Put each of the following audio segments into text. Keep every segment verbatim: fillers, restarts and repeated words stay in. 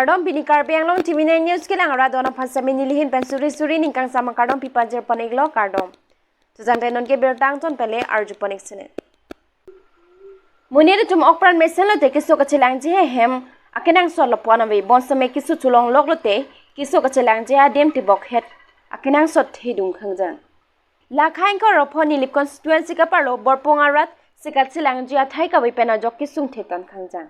Kardom, pini Karbi Anglong T V nine News kelang arat don aphan semi nelihin pen suri suri ning kangsam akardom pipanjir pon-iklo, kardom. Sejang tenon ke birta angton pele arju pon-ik sene. Monit atum okpran mesen lote keso kachelangji ahem akenangsot lapu-an ave, bonseme keso cholonglok lote keso kachelangji adim tebokhet akenangsot thedung khangjang. Lakha ingkoi ra pho Nilip constituency ke-arlo Borpung arat se kachelangji athai kave pen ajok kesung thetan khangjang.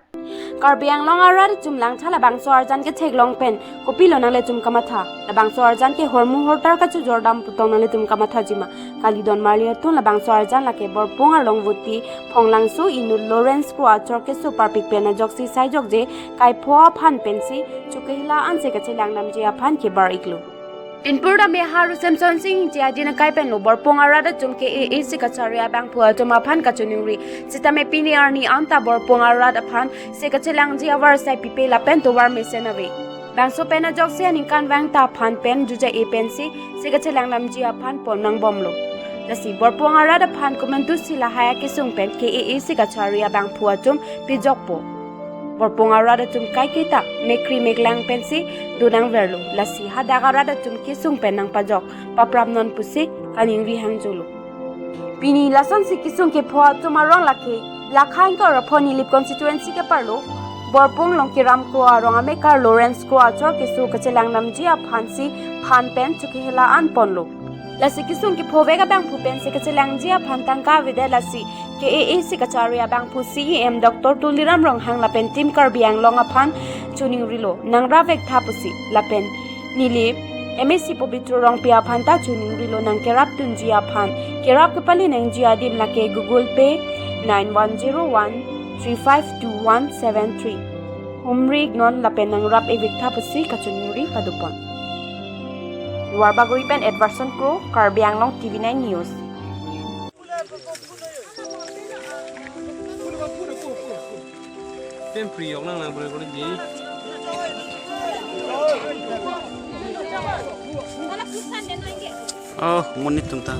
Karbi Anglong arat atum langtha labangso arjan ketheklong pen kopilo nanglitum kamatha? Labangso arjan ke hormu hortar kachojordam pu tong nanglitum kamathajima? Kali don marli atum, labangso arjan lake Borpung arlong voti Phonglangso inut Lawrence Kro achor keso parpik pen ajoksi saijokje kaipho aphan pensi chokehela an se kachelang namji aphan kebar-iklo. Pinpur dam Meharu Semson Sing Ingti adin akai penlo Borpung arat atum K A A C kachari abangphu atum aphan kachiningri. Sitame pini arni anta Borpung arat aphan se kachelangji avarsai pipe lapen tovar mesen ave. Bangso pen ajoksi aningkanvang ta aphan pen juja-e pensi se kachelang namji aphan pon nangbomlo. Lasi Borpung arat aphan komantusi lahai akesung pen K A A C kachari abangphu atum pejokpo. Borpung arat atum kaiketa mekri meklang pensi donangverlo. Lasi hadak arat atum kesung pen nangpajok papram non pusi kaningri hangjolo. Pini lasonsi kesung kepho atum arong lake Lakha ingkoi ra pho Nilip constituency ke-arlo Borpung Longkiram Kro arong amekar Lawrence Kro achor keso kachelang namji aphansi phan pen chokehela an ponlo. Lasi kesung kephovek abangphu pensi kachelangji aphan tangka avedet, lasi K A A C kachari abangphu C E M Doctor Tuliram Ronghang lapen Team Karbi Anglong aphan chiningrilo, nangrap vektha pusi. Lapen Nilip M A C Pobitro Rongpi aphan ta chiningrilo, nangkerap dunji aphan. Kerap kepali nangji adim lake Google Pay nine one zero one three five two one seven three. Humri non lapen nangrap-e vektha pusi kachiningri padopon. Duarbagori pen Edwardson Kro, Karbi Anglong T V nine News. Tem free yok nang nang boleh boleh ji. Oh, monit atum ta.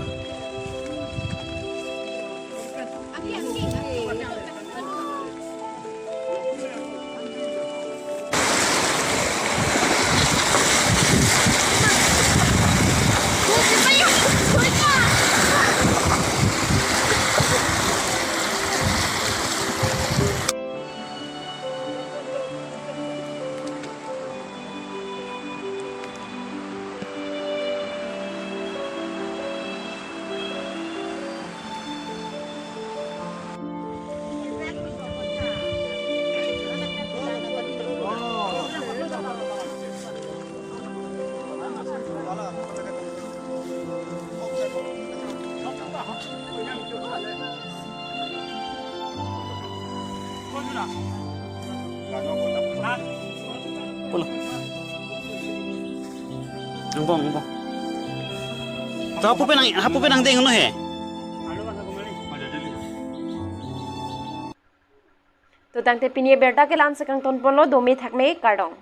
Pulo. Angbong, angbong. To hapu pen nang, hapu pen nangdeng no he. To tangte pini birta ke la-ansi kangtonponlo, dome thakme, kardom.